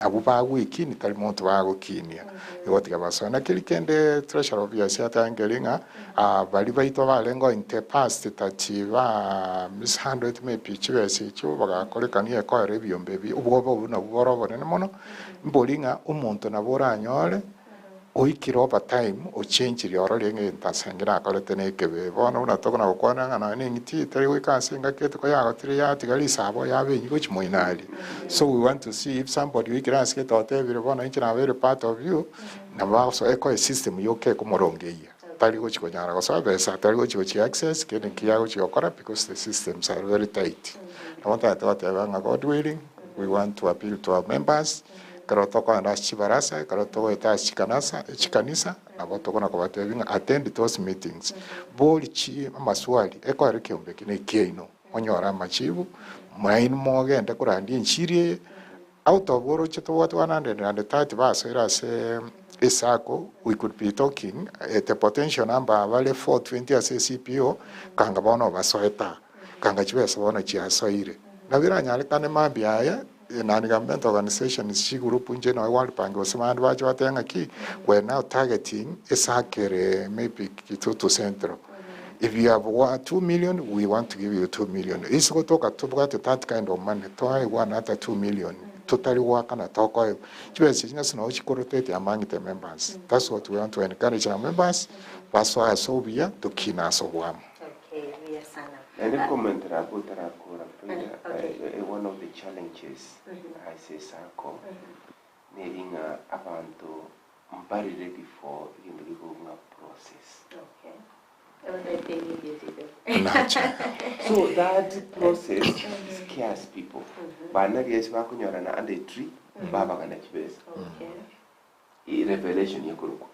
Abwo bagwekinia tari monto bagokinia, igo tiga basoe. Naki kende treasurer obvious atangeri ng'a baria baito barenge in the past that ba mishandled maybe chibesa echio bagakorekania ekoera ebiombe ebi, obwoba obwo nabwo bore obonene mono, mbori ng'a omonto nabo oranyore Oikire over time ochenchirie orore ng'a egento ase engencho nakorete nekebe. Bono buna tokona gokwana ng'a nonya neng'iti etari goika ase engaki ete koyagotire yatiga risabo yaba enyia gochia moino aria. So we want to see if somebody oikire ase gete otebire bono inche nabeire part of you, nabo bagosoa ekoe system yoka ekomorongeiyia. Tari gochia konyara gosoa besa, tari gochia gochia access, kende nki agochia gokora because the systems are very tight. Nabo ntagete goteba ng'a God willing, we want to appeal to our members, Ekero tokoenda ase chibarasa, ekero togoeta ase chikanasa, chikanisa, nabo tokona kobatebia ng'a attend those meetings. Bori chi amaswali, ekoera ekeombe eke nekiaino, monyore amachibu, nainwe mogende korandia enchiri eye, out of oroche tobwate 130 basoire ase esacco, we could be talking at a potential number bare 420 ase eCPO, kanga bono obasoete aa, kanga chibesa bono chiasoire. Nabo eranyarekane mambia aya. Non-governmental organisations chigroup inche noe World Bank gose bande bache batebe ng'aki we're now targeting esakere maybe Kitutu Central if you have 2 million we want to give you 2 million ase gotoka tobwate that kind of money twaigwana ata 2 million totari goakana tokoegwa chibesa echi nase nabo chikorotate among the members that's what we want to encourage our members basoe ase obuya tokine ase oboamo. Okay, buya sana. Naende nkomentera abwo otarakora Frida, one of the challenges ase esacco neri ng'a abanto mbari ready for egento gekorokwa ng'a process. Okay. Abatari immediate igo. Nacha. So that process scares people. Bana riaisi bakonyorana under a tree babagana chibesa. Okay. Revelation ekorokwa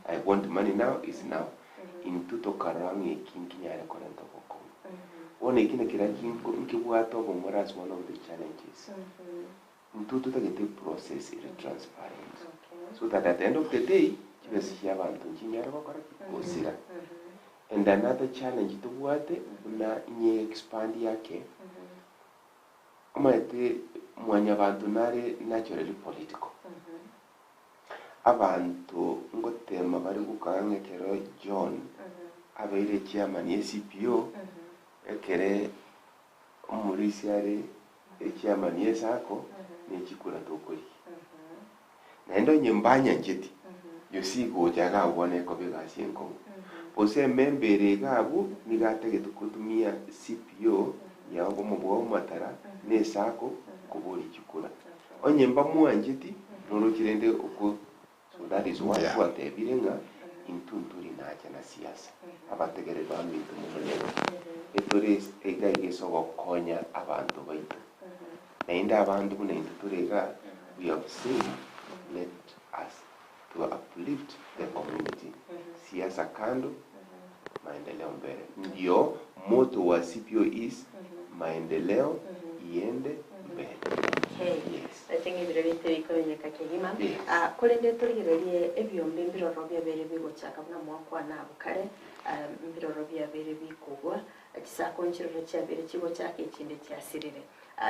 I want money now is now. Intwe tokarora ng'a eki nkinyare korenta obokong'u. Bono eki nakeria nkebwate obong'ora as one of the challenges. Intwe totagete eprocess ere transparent so that at the end of the day chibesa chia abanto nchinyare gokora ki? Gosira. And another challenge tobwate buna inye expand yake, Omanyete mwanyabanto nare naturally political. Abanto ngotema bare gokaga ng'a ekero John abeire echairman ye CPO, ekere omorisia are echairman ye Sacco, ne chikura tokorigia. Naende onye mbanyancheti, you see gocha iga abwo bono ekoba egasi enkong'u. Gose ememba ere iga abwo nigo atagete kotumia CPO ya obomo bwa omatara na esacco koboria chikura. Onye mbamwancheti noroche rende oko so that is why Yeah. twatebire ng'a intwe ntori nacha na siasa. Abategereri baminto momonyene, etore iga iga ase ogokonya abanto baito. Naende abanto buna intwe tore igaa, we have said let us to uplift the community. Siasa kando, maendeleo mbele. Ndio motto wa CPO is maendeleo iende mbele. Okay. Yes. Ase ng'ebiro biaito bikomenyeka kegima. Yes. Ah, korende torigererie ebiombe mbiroro biabeire bigochaka buna mwakwana abwo kare, ah, mbiroro biabeire bikogwa, Chisako nchiroro chiabeire chigochaka echinde chiasirire.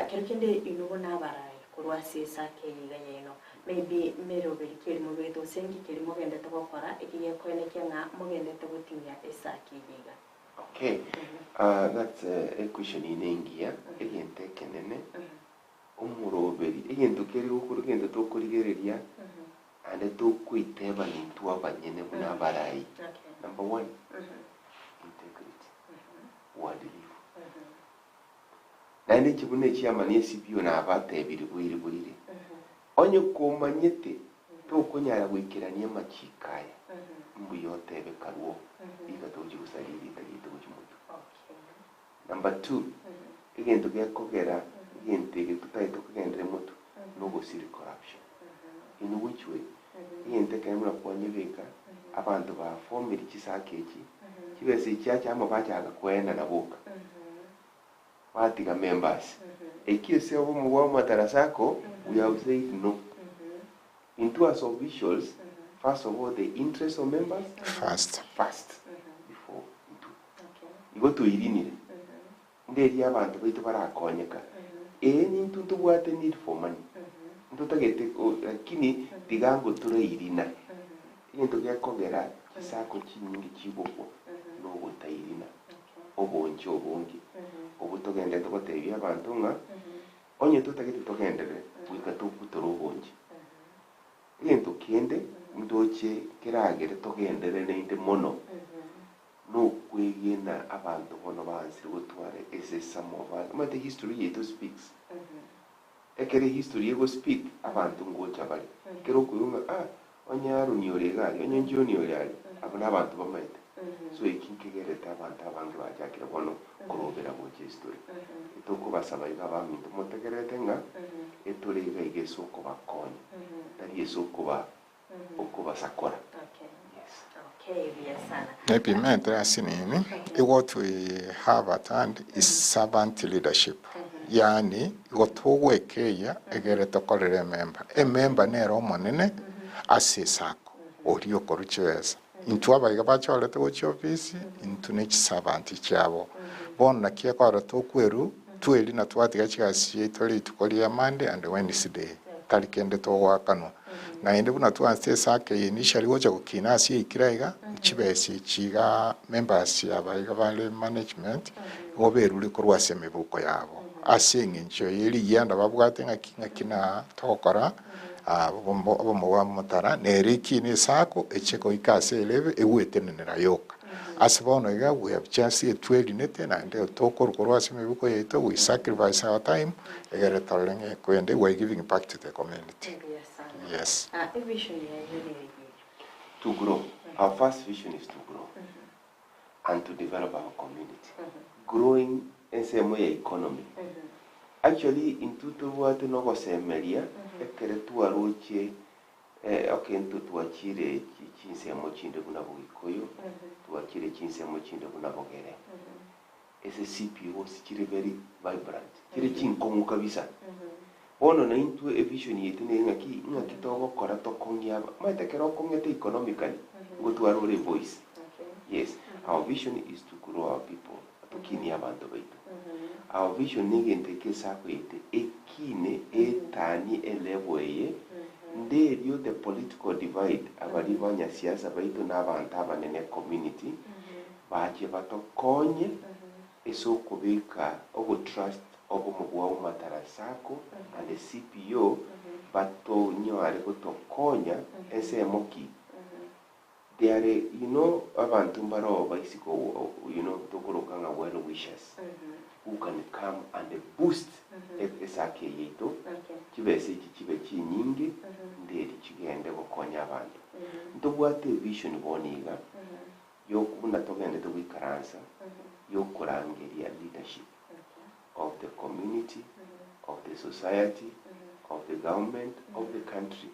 Kero kende inwe buna abarai korwa ase esako eye iga yaino, maybe meroberi ki eri mobegete gose nki keri mogendete gokora eki gekoenekia ng'a mogendete goting'ia esako eye iga? Okay, ah, that's a question eye nengiya, egento ekenene, omoroberi, egento kere gokoro egento tokorigereria, naende tokoitebana intwe abanyene buna abarai. Okay. Number one, integrity, uadilifu. Naende inche buna echiamani esibio nabatebirie boire boire, onye komanyete tokonyara goikerania amachiko aya, mbuya otebe karwo, riika togochia gosaria erieta riaito gochia motwe. Number two, egento gekogera egento eke totagete kogenderera motwe, nogosiri corruption. In which way? Egento ekere buna kwanyebeka, abanto bafomire chisaka echi, chibesa echi chiacha amo bachaka koenana boka, batiga members. Eki ase obomo bwa Omatara Sacco, we have said no. Intwe as officials, first of all the interest of members First. first before intwe. Igo toirinire, nderia abanto baito barakonyeka, ee nintwe ntobwate need for money. Ntotagete lakini tiga ngotorairina. Egento gekogera chisacco chinyinge chigokwa nogotairina obonche obonge. Obwo togenderete gotebia abanto ng'a onye totagete togenderere goika tobutore obonche. Egento kende ndoche keragere togenderere naende mono nokwegena abanto bono baansire gotwara ase some of us. Omanyete history yaito speaks. Ekero ehistory ego speak abanto ngocha bare. Ekero okoigwa ng'a ah onye Aroni ore iga aria, onye John ore aria, abwo nabanto bamaete. So eki nkegerete abanto abange bachakire bono korobera gocha history. Etokobasaba iga abaminto motegererete ng'a etore iga iga ase okobakonya, tari ase okoba okobasakora. Yes. Okay, buya sana. Maybe mente ase nini, what we have at hand is servant leadership. Yaani igo togwekeyia egere tokorere ememba. Ememba nere omonene ase esako, oria okorwa chibesa. Intwe abaiga bachorete gochia ofisi, intwe ne chiservant chiabo. Bono naki ekogera tokwerwa, tweri na twatiga chigasi chiaito rituko ria Monday and Wednesday, tari kende togoakanwa. Naende buna twanchete esako eye initially gocha gokina ase yaikire aiga, chibesa echi igaa members aba iga bare management, igo berure korwa ase emebuko yabo. Ase eng'encho ye rigianda babwate ng'aki ng'aki na togokora obomo bwa motara, nere ekina esako eche goika ase erebe egwetenenera yoka. Ase bono iga we have just etwerinete naende tokorwa korwa ase emebuko yaito, we sacrifice our time, egere torore ng'a ekwende, we are giving back to the community. Mbuya sana. Yes. Ah, evision yaye nere To grow. Our first vision is to grow and to develop our community. Growing ensemo ya economy. Actually intwe tobwate nogosemeria ekere twaroche eh, okay intwe twachire chinsemo chinde buna Bogikoyo, twachire chinsemo chinde buna Bogere. Ase CPOs chire very vibrant, chire chinkong'u kabisa. Bono naintwe evision yaito nere ng'aki, ng'aki togokora tokong'ie aba, omanyete ekero okong'ete economically, ngotwara ore evoice. Yes, our vision is to grow our people, tokinie abanto baito. Our vision negento eke esakoyete ekine etanie elevel eye, nderio the political divide abaria banyasiasa baito na abanto abanene ecommunity, bache batokonye ase okobeka ogotrust obomo bwa Umatara Sacco and the CPO batonyare gotokonya ensemo ki? They are you know abanto mbaroo baisiko you know tokoroka ng'a well wishers who can come and boost esacco eye yaito chibesa echi chibe chinyinge nderi chigende gokonya abanto. Ntobwate evision bono iga buna togendete goikaransa yokorangeria leadership of the community, of the society, of the government, of the country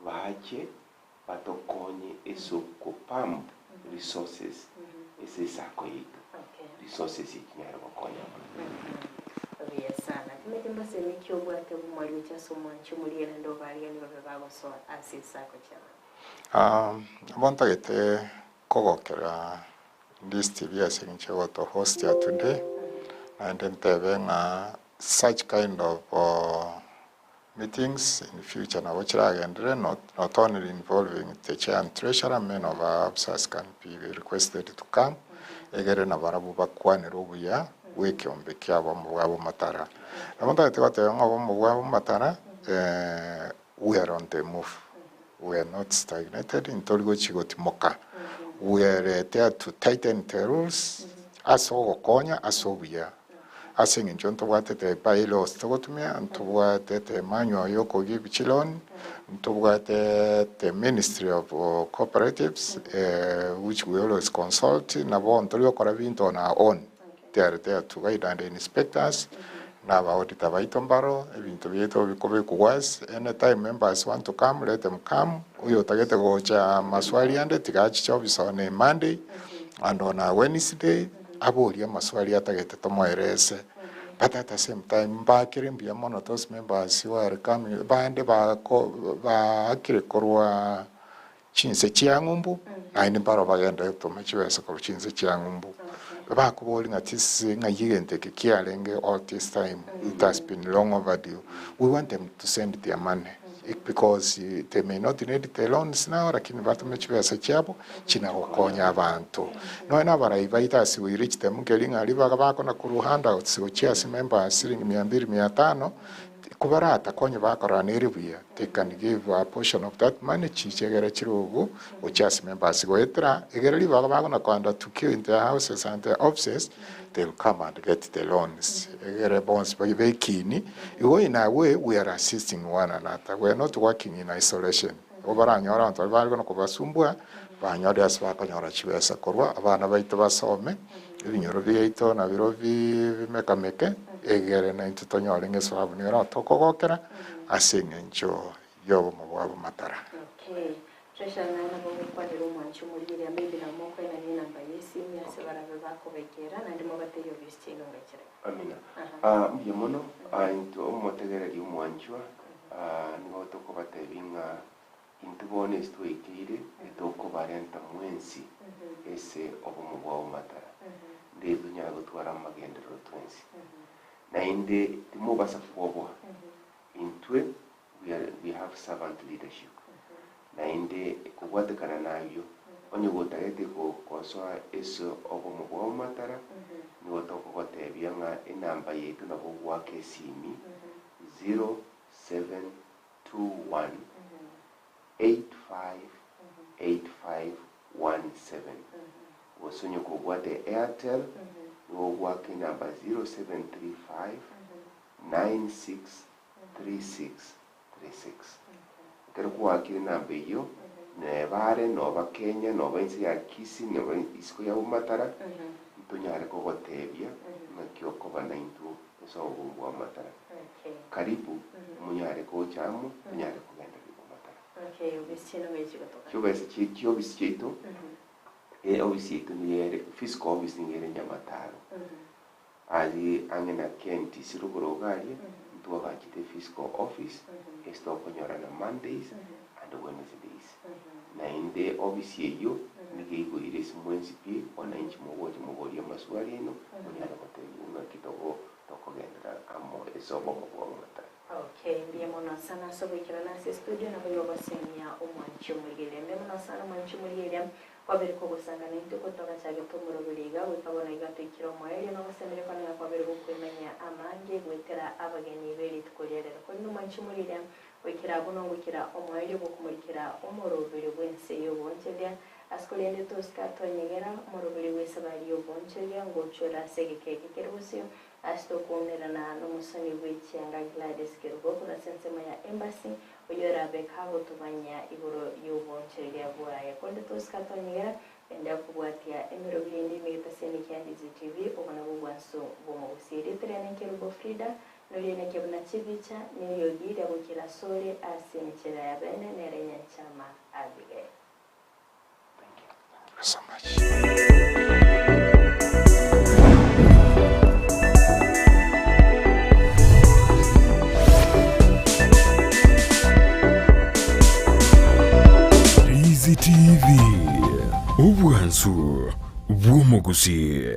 bache batokonye ase okopump resources ase esacco yaito, resources echinyare gokonya abanto. Buya sana. Timanyete mbasemi ki obwate obomwari gochia ase omwanchi omoria naende obaarigani babe bagosoa ase esacco chiabo. Nabo ntagete kogokera this TV ase eng'encho egoto host ya today, naende ntebe ng'a such kind of meetings in future nabo chiragenderere not, not only involving the chair and treasurer, many of our officers can be requested to come, egere nabarabwo bakwanere obuya bwa ekeombe kia obomo bwa bomatara. Nabo ntagete goteba ng'a obomo bwa bomatara we are on the move, we are not stagnated, ntori gochi gotimoka, we are there to tighten the rules ase ogokonya ase obuya, ase eng'encho ntobwate the bylaws togotumia, ntobwate the manual ya okogive chiloan, ntobwate the ministry of cooperatives which we always consult, nabo ntori gokora binto on our own. They are there to guide and inspect us, na aba auditor baito mbaro, ebinto biaito bikobekwa gwasi, anytime members want to come, let them come, oyo otagete gocha maswali ande tiga achiche office on a Monday and on a Wednesday, aborie amaswali atagete tomoerese. But at the same time mbakere mbuya mono those members who are coming, bande bako baakire korwa chinse chia ng'umbu, naende mbaro bagende gotoma chibesa korwa chinse chia ng'umbu. Bakoboria ng'a chis ng'ai egento eke kiarenge all this time, it has been long overdue. We want them to send their money because they may not need the loans now lakini batome chibesa chiabo chinagokonya abanto. Nonya na abarai baito as we reach them nkeri ng'a ribaga bakona korwa handouts gochia ase members siringi mia mbiri mia tano, Kobaratakonye bakorora nere buya, they can give a portion of that money chiche egere chirogo gochia ase members goetera egere ribaga bagona koenda to queue in their houses and their offices they will come and get the loans egere bonsi baye bekini igo in a way we are assisting one another we are not working in isolation igo baranyore abanto baria bare kona kobasumbua banyore ase bakonyora chibesa korwa abana baito basome Ebinyoro biaito nabirobio bimekameke, egere naintwe tonyore ng'a esababu nero tokogokera ase engencho y'obomo bwabo matara. Okay. Treasure naye nabo ogokwanera omwanchi omorigereria maybe nabo mokoenania enamba y'esimi ase barabe bakobaikera naende mobatebi obisi chiaino ngachire. Amina. Aha. Ah, mbuya mono ah, intwe omotegereri omwanchwa ah, nigo tokobatebia ng'a Intwe bono ase twaikeire, titokobarenta mwensi ase obomo bwabo matara, ndiri tonyare gotwara amagenderero twensi. Naende timobasa kwoboa, intwe we are, we have servant leadership. Naende kobwatekana nayio, onye gotagete gosoa ase obomo bwabo matara, nigo tokogotebia ng'a enamba yaito nabo ogoaka esimi 07 21 858517 gose onye kobwate Airtel nigo ogoaka enamba 0735 963636. Ekero kwaakire enamba eyio neba are noba Kenya noba inse ya Kisii noba isiko ya Bomatara ntonyare kogotebia ng'aki okoba naintwe ase obobe bwa Bomatara. Karibu monyare gocha amo tonyare kogendereria komatara. Chiobese chie chiobisi chiaito eh ofisi yaito nigo ere physical office nigo ere Nyamataro aria ang'e na KNTC rogoro iga aria ntwagachete physical office ase tokonyorana Mondays and Wednesdays. Naende ofisi eyio nigo eigoire ase mwensi pi wananchi mogocha moborie amaswali aino monyare gotebiwa ng'aki togo Tokogenderera amo ase obomo bw'omote. Okay, mbuya mono sana ase ogoikerana ase estudio naboigo gosemia omwanchi omorigereria. Mbuya mono sana omwanchi omorigereria kwabere kogosanga naintwe kotogachagete omoroberi iga goika bono iga toikire omoerio nogosemeria kwane ng'a kwabere gokwemanyia amange goetera abageni be rituko ria rero. Korende omwanchi omorigereria goikera abwo nogoikera omoerio bw'okomorikera omoroberi bw'ense y'oboonchoria Ase korende tosika twanyegera omoroberi bw'esabari y'oboonchoria ngochora ase egeka eke kere bosio, ase tokoumerana nomosoni bwe chianga Gladys Kerubo korwa ase ensemo ya Embassy, oyio orabe kagotobanyia igoro y'oboonchoreria bwaye. Korende tosika twanyegera, enda kobwatia emeroberi ende ime egetaseni kia Ndizi TV, obo nabwo obwansu bw'omogusii. Erieta riane Nkerubo Frida, norieneke buna chibicha, neriogi riagokira asore ase enchera ya bene nere Nyanchama Abigail. Thank you so much. Rizi TV, obwansu bw'omogusii.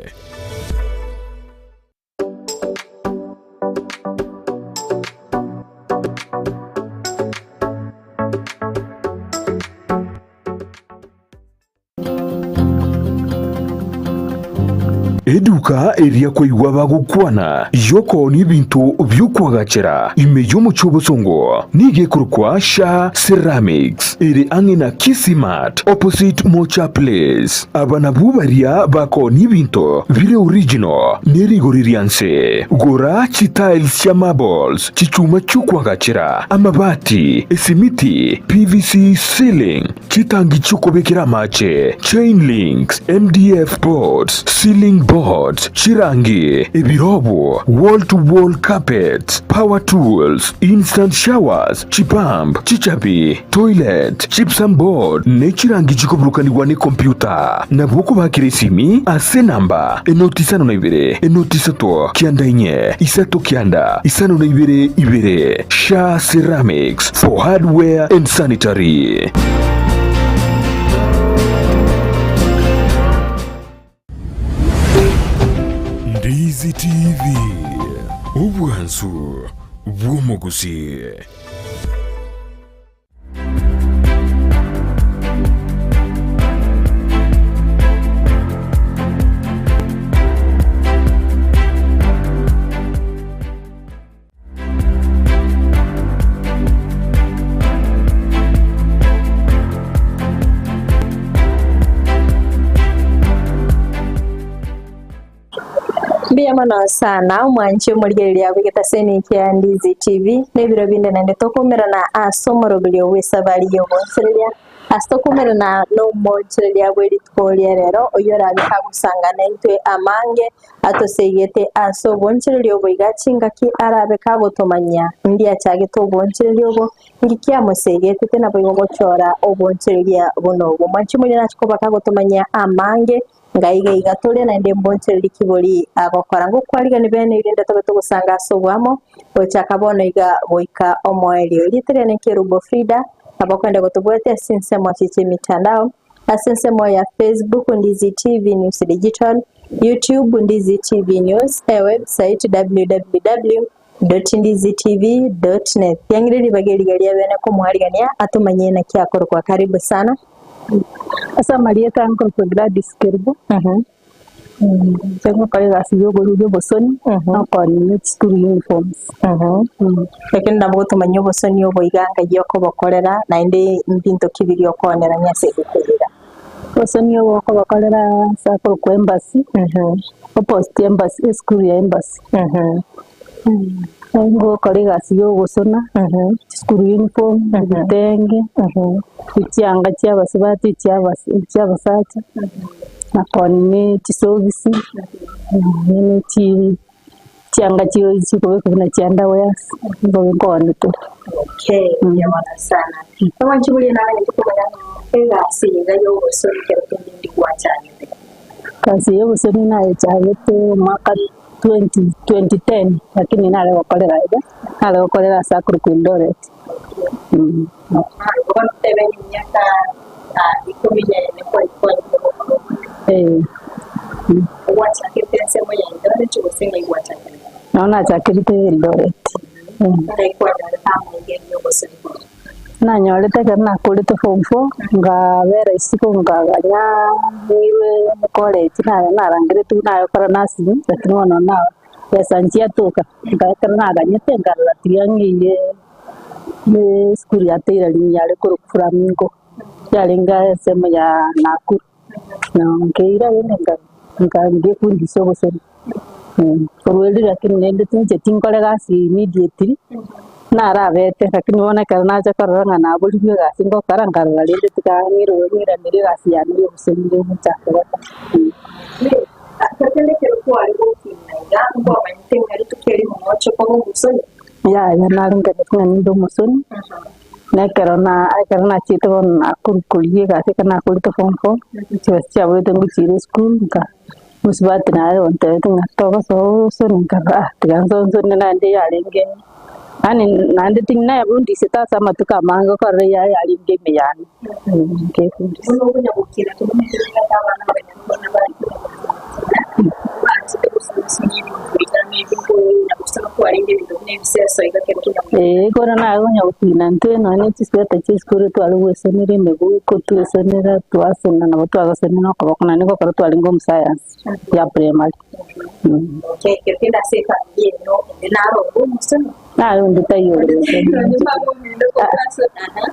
Eduka eria koigwa bagokwana y'okoonia ebinto bi'okoagachera ime y'omochie obosongo nigo ekorokwa Sha Ceramics ere ang'e na Kisii Mart opposite Mocha Place. Aba nabwo baria bakoonia ebinto bire original ne rigori ria nse. Gora chitiles chia marbles, chichuma chi'okoagachera, amabati, esimiti, PVC ceiling, chitangi chi'okobekera amache, chain links, MDF boards, ceiling boards, chirangi, ebirobu, wall to wall carpets, power tools, instant showers, chipump, chichabi, toilet, gypsum board, ne chirangi chikoburukanigwa ne computer. Nabo okobakera esimi ase enamba enoti isano na ibere, enoti isato, kianda inye, isato kianda, isano na ibere ibere. Sha Ceramics for hardware and sanitary. TV, obwansu bw'omogusii. Mbuya mono sana omwanchi omorigereria bw'egetaseni kia Ndizi TV na ebiro binde naende tokomerana ase omoroberio bw'esabari y'ogoonchoreria ase tokomerana na omoonchoreria bwe rituko ria rero oyio orabe kagosanga naintwe amange Atoseigete ase obonchereria obo iga chingaki arabe kagotomanyia, ndiachagete obonchereria obo, inki kiamoseigetete naboigo gochora obonchereria buna obwo. Mwanche moria nache koba kagotomanyia amange, ngaiga iga tore naende mbonchererie ki bori agokora. Ngokwarigani bene erinde tobe togosanga ase oboamo, gochaka bono iga goika omoerio. Erieta riane Nkerubo Frida, nabo okoenda gotobwatia ase ensemo ase chi'emitandao. Ase ensemo ya Facebook Ndizi TV News Digital, YouTube Ndizi TV News, ewebsite www.ndizitv.net. Riang'ire ribaga eriga ria bene komoarigania atomanyie naki akorokwa. Karibu sana. Ase amarieta nkorokwa Gladys Kerubo, inche ngokora egasi ya oborubi obosoni, na okoonania chisukuru uniforms. Lakini nabo gotomanyia obosoni obo iga ngai okobokorera naende mbinto ki biria okoonerania ase egekorera. Obosoni obo okobokorera ase akorokwa embassy, opposite embassy, esukuru ya embassy. Ngokora egasi ya ogosona, chisukuru uniform, ebitenge, chianga chia abasubati, chia abas chia abasacha, na koonia chisogisi, ne chi chianga chio chikobekwa buna chia underwears, nigo nkooni tore. Okay, mbuya mono sana. Omwanchi boria naganyete komanya ng'a egasi eye iga y'obosoni kero kende ndi gwachagete. Egasi ya obosoni nayechagete omwaka 20 2010 lakini nare gokorera iga, nare gokorera ase akorokwa Eldoret. Bono tebe emiaka ikomi na ene kwaikonyire gokora obobe. Eh. Gwachakete ensemo ya Eldoret gose ng'ai gwachakire? Nabo nachakerete Eldoret. Ng'ai kwanyorete amaiga y'obosoni korwa? Nanyorete ekero nakorete form four, nkabera isiko nkaganya ng'irwe college nare narangeretigwe nare gokora nursing lakini bono na besa nchiatoka, nka ekero naganyete nkarora tiga ng'eire esukuru ya tailoring yare korokwa Flamingo, yarenge ensemo ya Nakuru. Na nkeira rende nka nka nkefundisha obosemi korwa erio lakini rende tinche tinkore gasi immediately, narabete lakini bono ekero nacha korora ng'a naborigwe egasi ngokora nkarora rende tiga ng'irwe ng'iranere egasi yane ya obosemi ngochaka gokora. Yaya narengereretie ng'a ninde omosoni. Na ekero na ekero nachiete bono nakoru korigia egasi ekero nakorete form four, chibesa chiaborete ngochiira esukuru nka mosubati naye ontebetie ng'a togosoa osone nkarora ah tiga nsoe nsone naende yarenge yaani naende tinebundisete ase amatuko amange okorora eyio yarenge ime yane nkefundisa. Eeh ekero naye onya gokina intwe nonya ne chisweta chia esukuru tware goesonera emegoko twesonera twasona nabo twagosonire na okoboko naende gokora twarenge omosayansi ya primary. Naye onde taiyo ore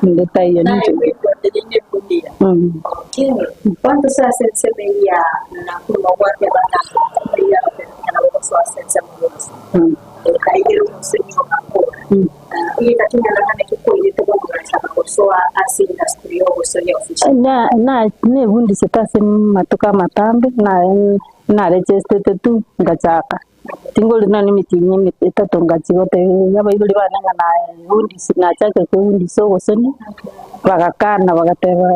onde taiyo ninche. Na na nebundisete ase amatuko amatambe naye narechestete tu ngachaka. Tingori nonya emitinyi eme etato ngachia gotebia abaibori bane ng'a naebundisi nachakire kwebundisa obosoni, bagakana bagateba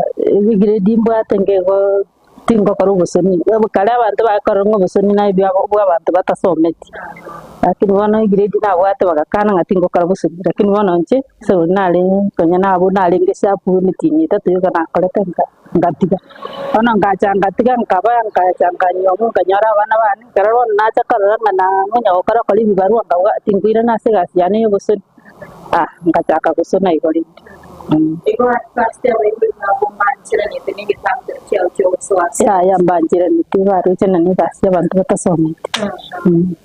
egrade mbwate nkego. Tingokora obosoni, kare abanto bakorora ng'a obosoni naye biabo bwa abanto batasometi, lakini bono egrade nabwate bagakana ng'a tingokora bosoni, lakini bono inche ase oria nare konya nabo narenge sharp emetienyi etato yoka nakorete nka ngatiga. Bono ngacha ngatiga nkaba nkacha nkanyuomwa nkanyora abana bane, ekero bono nacha korora ng'a na ngonya gokora kora ebibarua nkabua tinkoirana ase egasi yane ya obosoni, ah ngachaka gosona igo rende. Igo at first abaibori babo mbancheranete na egetambokero kiao ki'ogosoa ase Yaya mbancheranete baroche na negasi y'abanto batasometi.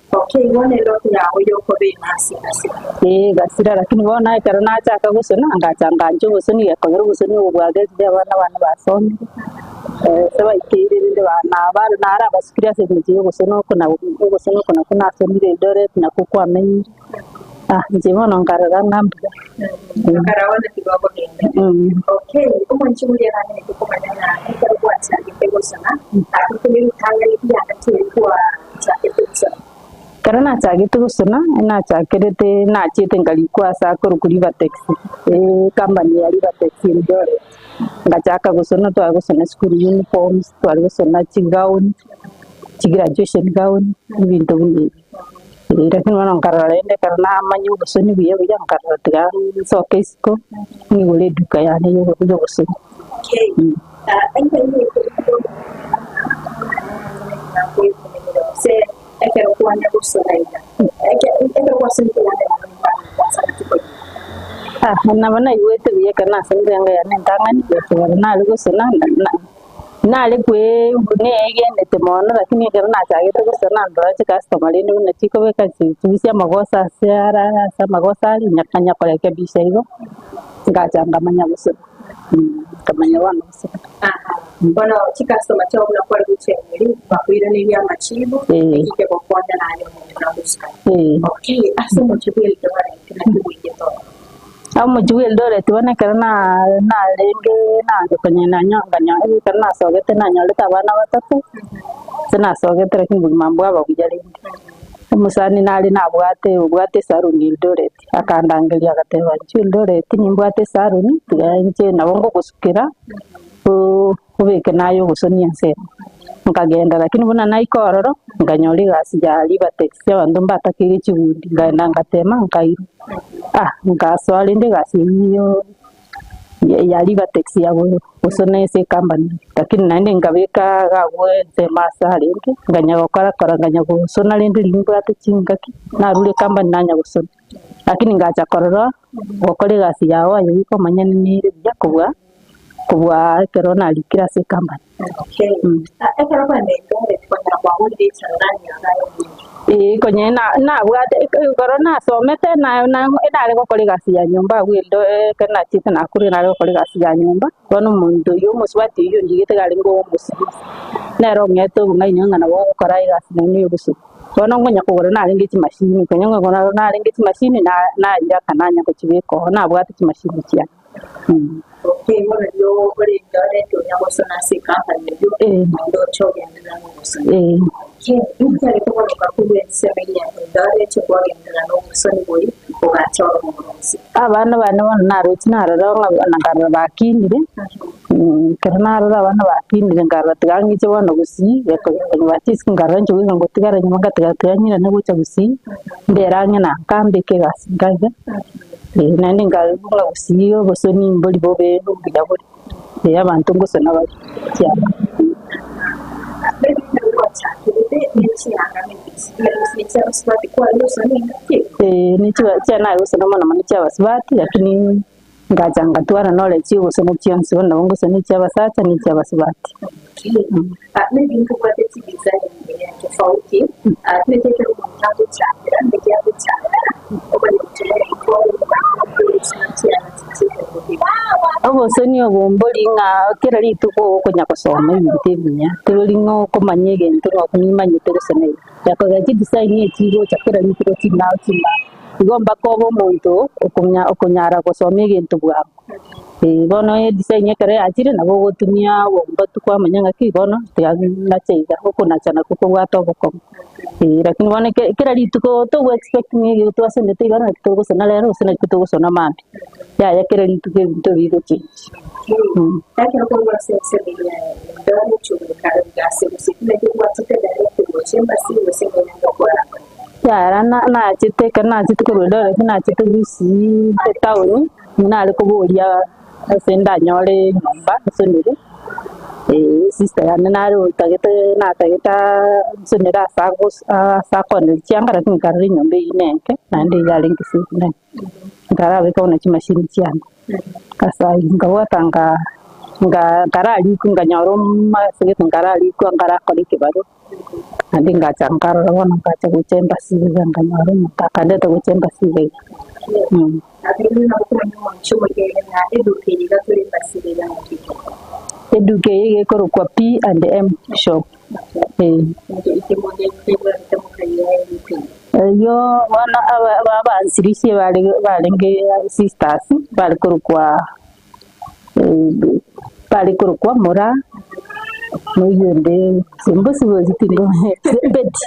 Okay, bono endoto yao y'okoba enasi egasira. Ee egasira lakini bono ekero nachaka gosona ngacha ngancha obosoni gekogera obosoni obo bwagerire abana bane basomire, ase baikeire rende ba nabare naro abasukire ase eng'encho ya ogosona oko na ogosona oko nakwo nasomire Eldoret nakwo kwamenyire. Ah, inche bono nkarora ng'a mbuya. Akarora naki gokogenda. Okay, omonche oria nang'ete komanya ng'a ekero gwachagete gosona, ase ritang'ani riangaki eri gwachagete gosona. Ekero nachagete gosona, nachakerete nachiete nkarikwa ase akorokwa Rivatex, ecompany ya Rivatex Eldoret. Ngachaka gosona tware gosona school uniforms, tware gosona chigown, chigraduation gown, ebinto buna ebio. Lakini bono nkarora rende ekero namanya obosoni buya buya nkarora tiga nsoke isiko nigore eduka yane ya obosoni. Nabo naigwete buya ekero nasomire eanga yane entang'ani, ekero nare gosona na. Nare kweigwa neegenete mono lakini ekero nachagete gosona ndora chicustomer rende buna chikobeka chirusia amagoso ase ara ase amagoso aria nkanya korekebisha igo, ngacha nkamanya gosona nkamanya bono gosona. Bono chicustomer chiao buna kware gochianeria bakoiraneria amachibu ekio kegokonya naye omonto nagosukani. Okay, ase omochie bwa Eldoret naki oigete ororo? Omochie bwa Eldoret bono ekero narenge naancha konya ekero nasogete nanyorete abana batato, ase nasogete lakini obogima mbwaba buya rende. Omosani nare nabwate obwate esalon Eldoret, akandangeria agateba inchuo Eldoret nimbwate esalon tiga inche nabo ngogosukera obeke naye ogosonia ensemo. Nkagenda lakini buna naika ororo, nkanyora egasi ya Rivatex abanto mbatakeire chigundi, nkaenda ngatema nkairwa. Ah, nkasoa rende egasi eyio ya Rivatex ya gosona ase ecompany, lakini naende nkabeka iga abwo ensemo ase arenge, nkanya gokora kora nkanya gosona rende riria mbwate chingaki, narure ecompany nanya gosona. Lakini ngacha korora, gokora egasi yao aye goika omanyane nere buya kobua. Kobua ekero narikire ase ecompany. Ekero kwenda Eldoret konyora kwagorire echarani yago aye omonyene. Ee konya nabwate ekero nasomete nare gokora egasi ya nyomba abwo Eldoret ekero nachiete Nakuru nare gokora egasi ya nyomba, bono omonto oyio omosubati oyio ondigete iga arenge omosubati, nere ong'ete obong'aini ng'a nabo ogokora egasi naende ya obosuku. Bono nkonya kogora narenge chimashini, konya kogora narenge chimashini naira nanya gochibeka oo, nabwate chimashini chiane. Abana bane bono naroche narora ng'a bono nkarora bakinire, ekero narora abana bakinire nkarora tiga ng'iche bono gusii, nkarora inche goika ngotigara nyuma ngatiga tiga ng'irane gocha gusii, mbere ang'e na nka mbeke egasi nka iga. Naende nkarigwa ng'a gusii obosoni mbori bobe mbuya bore, abanto ngosona bare chianga. Chianga nagosona mono mono chia abasubati lakini ngacha ngatwara knowledge ya ogosona chionsi bono nabo ngosona echia abasacha na echia abasubati. Obosoni obo mbori ng'a kera rituko okonya gosoma ebinto ebiya, tibori ng'a okomanya egento ng'a nimanyete gose nere. Yakogera chidesign echi chigocha kera rituko ching'ao ching'ao. Igo mpaka obe omonto okonya okonyara gosoma egento bwango. Bono edesign ekero yachire nabo ogotumia obombatu kwamanya ng'aki bono tiga nache iga, okonacha nakwo kobwate obokong'u. Lakini bono eke kera rituko togo expect ng'a ege twasonete iga naki togosona rero gose naki togosona mambia, yaya kera rituko ebinto bigochange. Ekero korwa ase ensemo eria Eldoret goika iga ase gose naki gwachete direct gocha embassy gose ng'ina okora. Yaya nachete ekero nachete korwa Eldoret nachete Gusii etown, nare koboria ase ndanyore enyomba nsonere, sister yane nare otagete natagete nsonere ase agos ase akoneria chianga lakini nkarora enyomba eywo nenke naende yarenge safe nene, nkarabeka buna chimashini chiane. Ase ayio nkabwata nka nka nkararikwa nkanyora omomasegete gete nkararikwa nkarakora ekebarua. Naende ngacha nkarora bono ngacha gocha embassy iga nkanyora omonto akandeta gocha embassy iga iga. Eduka eye iga ekorokwa P and M shop eh. Eyio bono aba abaanzilishi bare barenge sisters bare korokwa bare korokwa Moraa, na oyonde simbosi bosi tingomanyete Betty,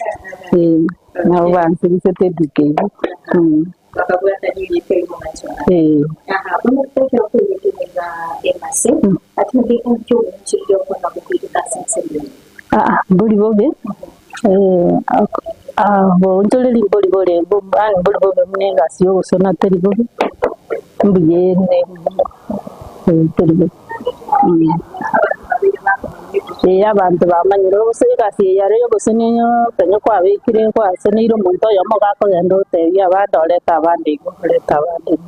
eh, nabo bansirisete eduka eyio mm. Eh. Aa mbori bobe, oboonchoreri mbori bore yaani mbori bobe buna egasi ya ogosona teri bobe, mbuya ere teri bobe. Ee abanto bamanyire gose egasi eye yare ya ogosona ekero kwabekire kwasoneire omonto oyomo iga akogenda otebia abande orete abande igo orete abande igo.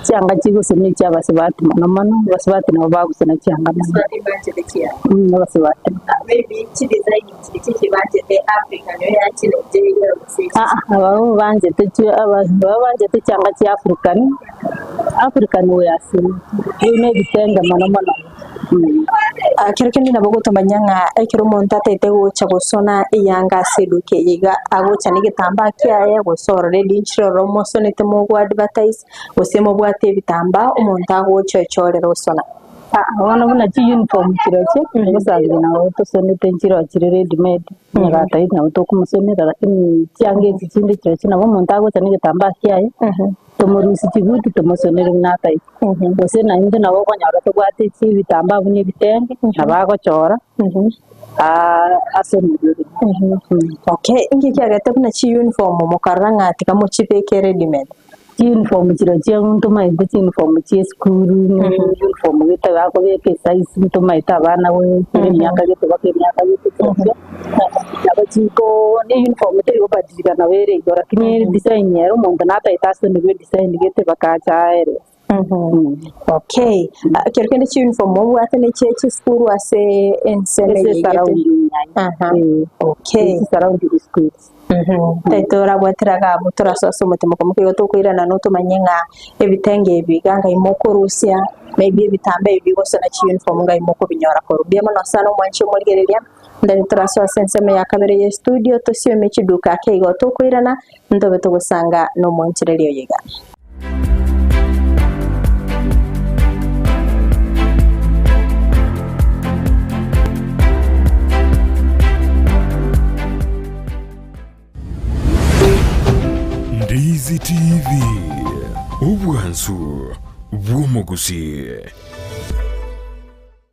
Chianga chigosonwa echia abasubati mono mono, abasubati nabo bagosona chianga mono. Abasubati. Aa abwo banchete chi aba banchete chianga chia African, African wears, buna ebitenge mono mono. Kero kende nabo ogotomanya ng'a ekero omonto ataete gocha gosona eyanga ase eduka eye iga, agocha na egetambaa kiaye gose orore rinchire ororo mosonete mogo advertise, gose mobwate ebitambaa omonto agocha oechorera osona. Bono buna chiuniform chirochio, ogosabire nabo tosonete nchirochire ready made, onye gataete nabo tokomosonera lakini chianga echi chinde chirochio nabo omonto agocha na egetambaa kiaye. Tomorusie chibuti tomosonere buna ataete. Gose naintwe nabo okonyora tobwate ebitambaa buna ebitenge, nabo agochora asonere. Okay, inki kiagete buna chiuniform mokarora ng'a tiga mochibeke ready made? Chiuniform chirochio ntomaete chiuniform chia esukuru, uniform gete bakobeka esize ntomaete abana goetera emiaka gete mpaka emiaka gete chirochio. Nabo chiko ne uniform teri gobadilika nabo ere igo lakini design ere omonto natagete asonigwe edesign gete bakacha aere. Okay, ekero kende chiuniform mobwate ne chie chisukuru ase ensemo Ase eye gete? surrounding Aha, eh, okay. ase surrounding schools. Tari torabwatera iga abwo torasoe ase omotemo komo igo tokoirana notomanye ng'a ebitenge ebi iga ngai mokorusia maybe ebitambaa ebi bigosona chiuniform ngai mokobinyora korwa. Mbuya mono sana omwanchi omorigereria. Ndari torasoe ase ensemo ya kabere ye studio tosiome chiduka ake igo tokoirana ntobe togosanga nomonchereri oyo iga. Ndizi TV, obwansu bw'omogusii.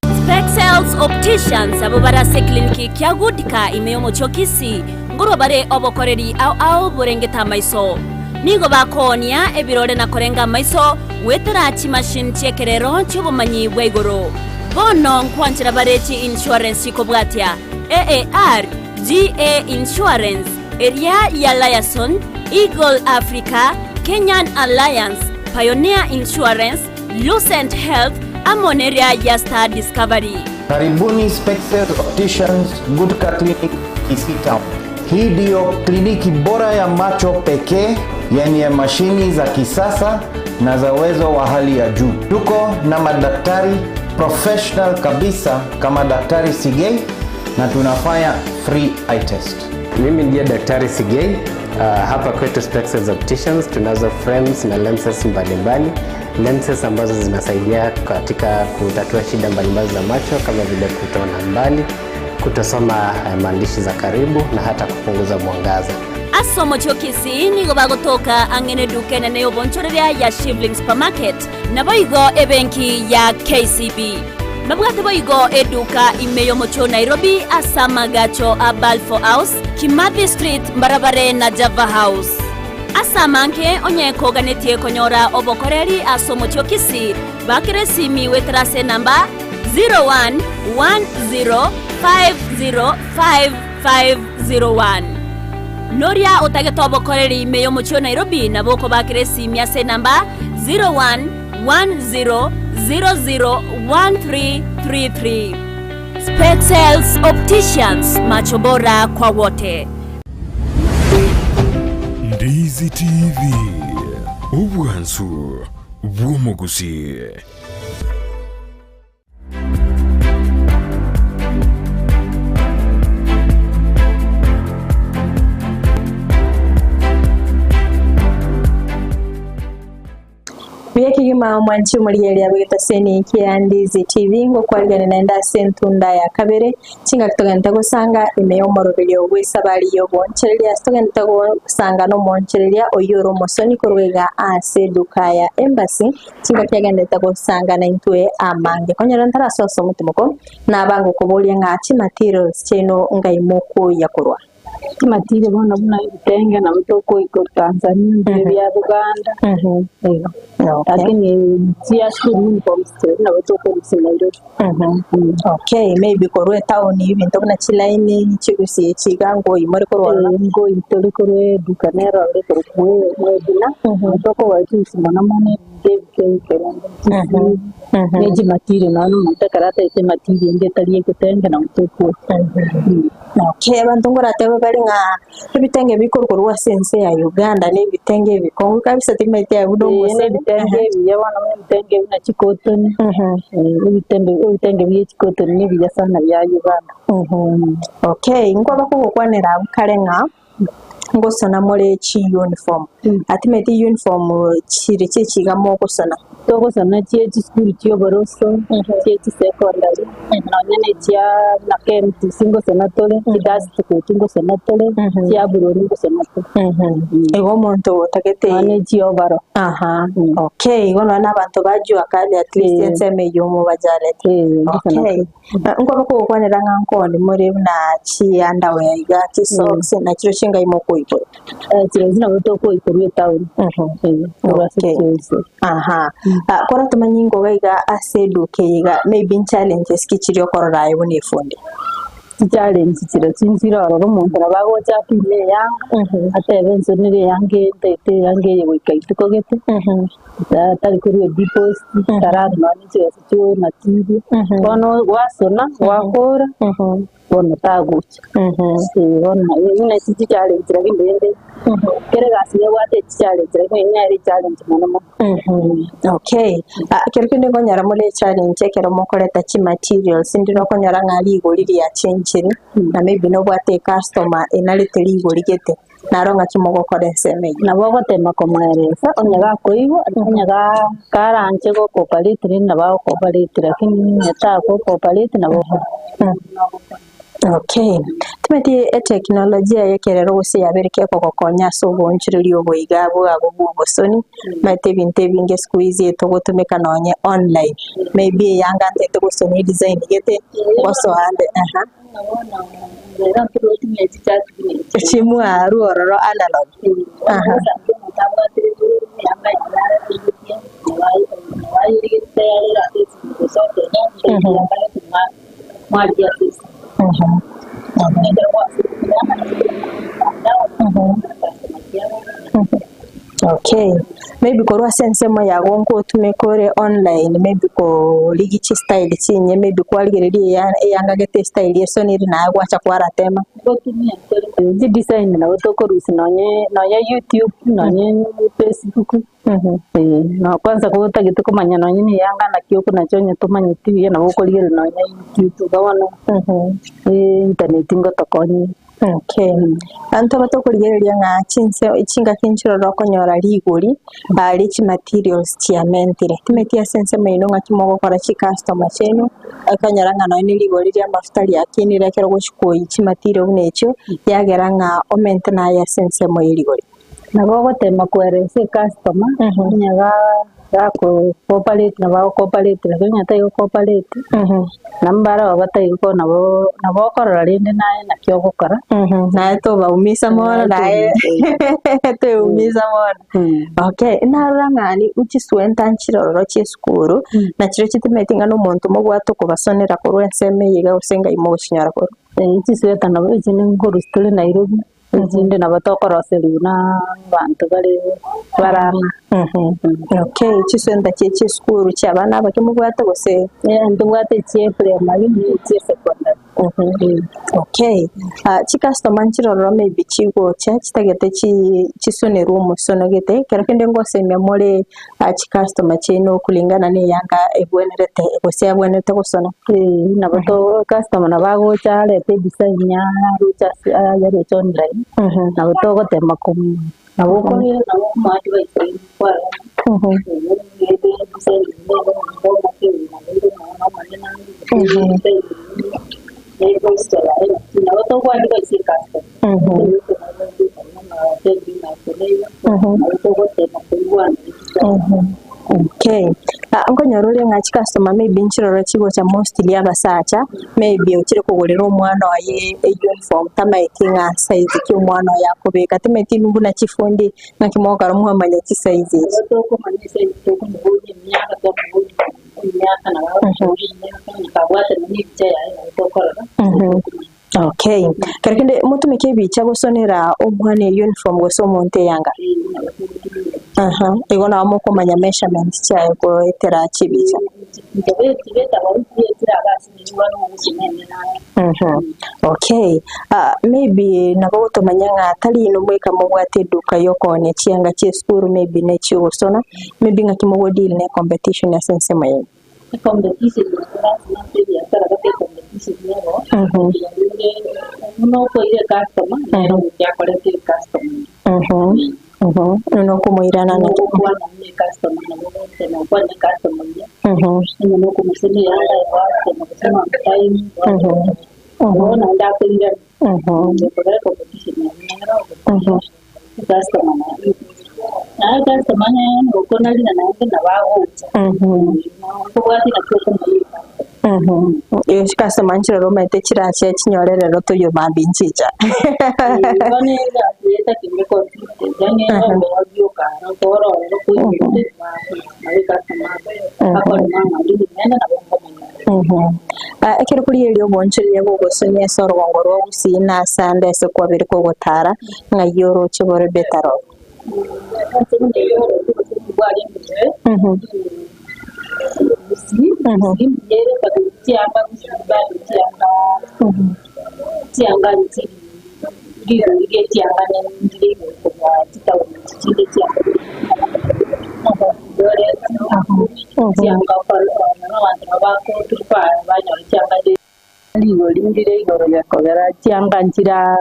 Spexels Opticians abwo bare ase eclinic kia Goodcare ime y'omochie o Kisii nkorwa bare obokoreri ao ao borengete amaiso. Nigo bakoonia ebirore na korenga amaiso goetera chimachine chi'ekerero chi'obomanyi bwa igoro. Bono nkwanchera bare chi insurance chikobwatia AAR, GA Insurance, eria ya Liason, Eagle Africa, Kenyan Alliance, Pioneer Insurance, Lucent Health, amo neria ya Star Discovery. Karibuni Spexel Opticians Gutka Clinic Kisii Town. Hii ndiyo kliniki bora ya macho pekee yenye mashini za kisasa na za uwezo wa hali ya juu. Tuko na madaktari professional kabisa kama Daktari Sigei, na tunafanya free eye test. Mimi ndiye Daktari Sigei. Hapa kwetu Spexels Opticians tunazo frames na lenses mbalimbali, lenses ambazo zinasaidia katika kutatua shida mbalimbali za macho kama vile kutoona mbali, kutosoma maandishi za karibu na hata kupunguza mwangaza. Ase omochie o Kisii nigo bagotoka ang'e neduka enene y'obonchoreria ya Shivling Supermarket, naboigo ebenki ya KCB. Babwate boigo eduka ime y'omochie o Nairobi ase amagacho a Balfour House, Kimathi Street mbarabare na Java House. Ase amange onye koganetie konyora obokoreri ase omochie o Kisii, bakera esimi goetera ase enamba 0110505501. Noria otagete obokoreri ime y'omochie o Nairobi nabo okobakera esimi ase enamba 0110001333. Spexels Opticians, macho bora kwa wote. Ndizi TV, obwansu bw'omogusii. Buya kegima omwanchi omorigereria bw'egetaseni kia Ndizi TV ngokwarigania naende ase entunda ya kabere chingaki togenderete gosanga ime y'omoroberio bw'esabari y'oboonchereria ase togenderete gosanga nomoonchereria oyio ore omosoni korwa iga ase eduka ya Embassy Chingaki agenderete gosanga naintwe amange. Konyora ntarasoa ase omotimoko, naba ngokoboria ng'a chimaterials chiaino ngai mokoyia korwa. Chimaterial bono buna ebitenge nabo tokoigwa Tanzania, mbire bia Uganda, igo. Lakini chia school uniforms chiria nabo tokorusia Nairobi. Okay, maybe korwa etown ebinto buna chilaini chigusi echi iga ngoi more korwa ororo. Ee, ngoi tore korwa eduka nero ore korokwa Mwebina, nabo tokogora chigusi mono mono ebinto ebike ebike rende chisuti, ne chimatiri nonya omonto ekero atagete ematiri ende etari egetenge nabo tokogora. Okay, abanto nkoratebe bare ng'a ebitenge bikorwa korwa ase ense ya Uganda na ebitenge ebikong'u kabisa timanyeti aye buna Ee, omosani. ebitenge ebiya bono buna ebitenge buna chikotoni, ebitenge ebitenge bie chikotoni nebiya sana bia Uganda. Okay, nkwaba kogokwanera abwo kare ng'a ngosona more chiuniform, atimanyeti uniform chire chi'echiga mogosona. Togosona chie chisukuru chia oboroso, chie chisecondary, nonya na echia buna KMTC ngosona tore, chidust coat ngosona tore, chia aburoni ngosona tore. Igo omonto otagete Nonya na echia overall. Aha, okay, igo nonya na abanto ba jua kali at least ensemo eyio mobajarete. Ngosona Okay. tore. Nkoba kogokwanera ng'a nkoni more buna chiunderwear iga, chisocks, na chiro chingai mokoigora. Chirochio nabo tokoikorwa etown. Korwa ase Okay. chionsi. Aha. Ah, kora tomanye ingoga iga ase eduka eye iga maybe nchallenges ki chiria okorora aye buna efundi? Chichallenge chirochio nchire ororo omonto nabo agocha apime eyanga, atebe inche nere eyanga eye ntaete eyanga eye goika rituko gete, tari korwa edeposit, tararora nonye chibesa chia material, bono gwasona gwakora. Bono tagocha. Ee, bono buna ase chichallenge lakini rende kera egasi nebwate echallenge lakini eyio nere echallenge mono mono. Okay, Ah, ekero kende nkonyora more echallenge ekero mokoreta chimaterials ndire okonyora ng'a rigori riachenchire na maybe nobwate ecustomer enarete rigori gete. Naro ng'aki mogokora ensemo eyio? Nabo ogotema komoeresa, onye gakoigwa, onye karanche gokooparate rende nabo agokooparate, lakini onye tagokooparate nabo ogokora. Okay. Timanyeti eteknolojia y'ekerero gose yabere kekogokonya ase oboonchoreria obo iga bwago bwa obosoni, omanyete ebinto ebinge siku hizi etogotumeka nonye online, maybe eyanga ntete gosoma edesign gete, ngosoa ande aha. Chimwaru ororo analog. Aha. Okay. Maybe korwa ase ensemo yago nkotumeka ore online maybe korigia chistyle chinye maybe kwarigereria eya eyanga gete estyle esonire naye gwacha kwaratema. Ngotumia tore chidesign nabo tokorusia nonye nonye YouTube nonye Facebook, na kwanza kotagete komanya nonye na eyanga naki okonacha onye tomanyeti buya nabo okorigereria nonye YouTube iga bono internet ngotokonya ere. Okay. Abanto aba tokorigereria ng'a chinse chingaki nchiroro okonyora rigori rie chimaterials chiamentire. Timeti ase ensemo ino ng'aki mogokora chicustomer chiaino, okonyora ng'a nonye na rigori ria amafuta riakinire ekero ogochi koyia chimaterial buna echio, yagera ng'a omente naye ase ensemo ye rigori. Nabo ogotema koeresa ecustomer, onye gako cooperate nabo ago cooperate lakini onye tari go cooperate, nabo barabwo batari gokora nabo nabo okorora rende naye naki ogokora. Naye tobaumisa mono naye toeumisa mono. Okay, narora ng'a chiswenta nchirororo chia esukuru, na chiria chitimeti ng'a na omonto mobwate okobasonera korwa ensemo eye iga gose ng'ai mogochinyora korwa. Chisweta nabo echi nkorwa tore Nairobi. Echinde nabo tokoroserigwa na abanto bare barang'a. Okay, chiswenta chie chisukuru chia abana abake mobwate gose? Ntobwate echie primary na echie secondary. Okay, chicustomer nchirororo maybe chigocha chitagete chisonerwe omosono gete, ekero kende ngosemia more chicustomer chiaino kulingana na eyanga ebwenerete gose abwenerete gosona. Ee, nabo to customer nabo agocha arete edesign aroche ase ayaroche online, nabo togotema komo nabo okorera nabo okomoa advice kwarora nabo tokoa advice ecustomer. Okay, nkonyora ore ng'a chicustomer maybe nchiroro chigocha mostly abasacha, maybe ochire kogorera omwana oye euniform tamaeti ng'a size ki omwana oye akobeka, tamaeti inwe buna chifundi ng'aki mogokora mwamanya chisize echi. Okay, kero kende motumeke ebicha gosonera omwana euniform gose omonto eyanga? Aha, igo nabo mokomanya measurement chiaye goetera chibicha. Okay, maybe nabo ogotomanya ng'a tari inwe mweka mobwate eduka ya okoonia chianga chia esukuru maybe na echiogosona, maybe ng'aki mogo deal na ecompetition ase ensemo yaino? Ecompetition lasima ase ebiasara gose ecompetition nero, buna okoira ecustomer nere ogochia akorete ecustomer Buna okomoirana Buna ogokwana buna ecustomer nabo ogotema gokwana ecustomer buya, onye nokomosemia eyanga gwatema gose on time, bono naende akoirana, ekogera ecompetition nero Customer naende naye customer nere okonarina naende nabo agocha kobwatia naki okomoira. Customer nchiroro omanyete chirache chinyore rero toyio mambia nchicha. Bono egasi eye etakeire consistent yaani egombe rioka oro ororo koigwete nabo ecustomer akorema ng'a naende nabo nkomonyora. Ekero korigereria obonchoreria bw'ogosonia ase orogongo rwa Gusii na ase ande ase kwabere kogotara, ng'ai oroche bore Betaroro? Rigori ndire igoro gekogera chianga nchira